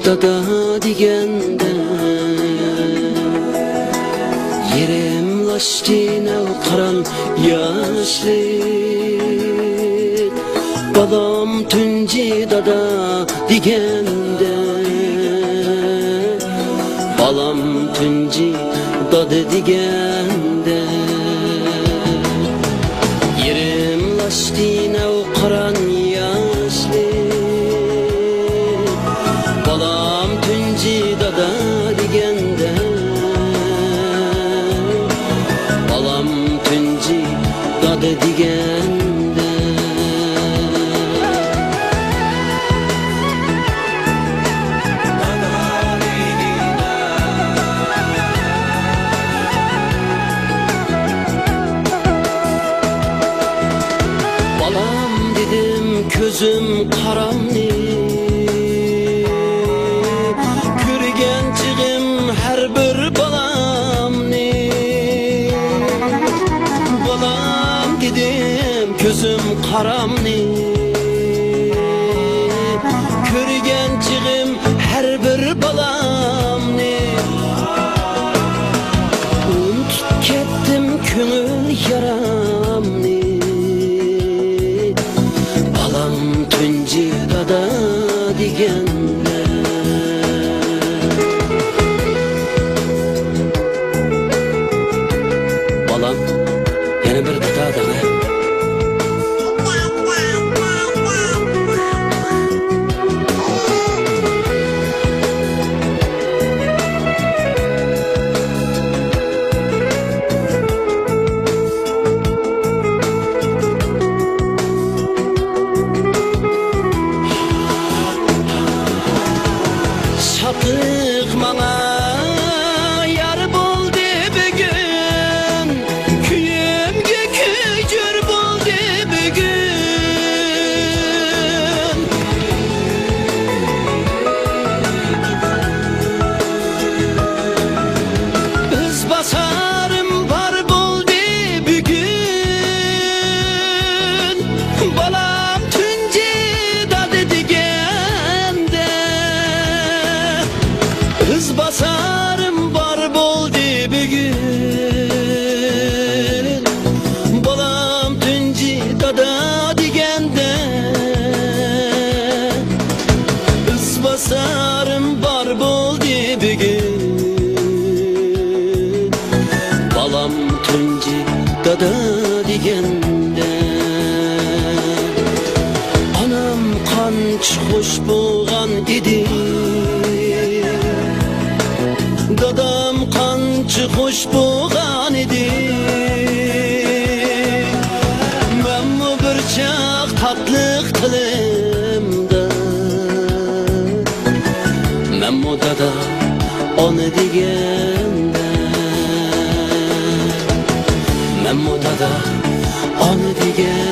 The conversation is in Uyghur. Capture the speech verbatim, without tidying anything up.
دادا دېگەندە، يېرىملاشتى نەۋقىران ياشلىق. بالام تۇنجى دادا دېگەندە، بالام تۇنجى دادا دېگەندە، يېرىملاشتى نەۋقىران ياشلىق. بالام تۇنجى دادا دېگەندە، بالام تۇنجى دادا دېگەندە. بالام دېدىم كۆزۈم قارامنى، كۆرگەن چېغىم ھەر بىر بالامنى. بالام دېدىم كۆزۈم قارامنى، كۆرگەن چېغىم ھەر بىر بالامنى. ئۇنتۇپ كەتتىم كۆڭۈل يارامنى، بالام تۇنجى دادا دېگەندە. بالام، يەنە بىر دادا دەڭە. شادلىق ماڭا يار بولدى بۈگۈن، كۆيۈمگە كۆيدۈر بولدى بۈگۈن. ئىزباسارىم بار بولدى بۈگۈن، بالام تۇنجى دادا دېگەندە. ئىزباسارىم بار بولدى بۈگۈن، بالام تۇنجى دادا دېگەندە. ئىزباسارىم بار بولدى بۈگۈن، بالام تۇنجى دادا دېگەندە. ئانام قانچە خۇش بولغان ئىدى، دادام قانچە خۇش بولغان ئىدى. مەنمۇ بىر چاغ تاتلىق تىلىمدا، مەنمۇ دادا، ئانا دېگەندە، مەنمۇ دادا، ئانا دېگەن.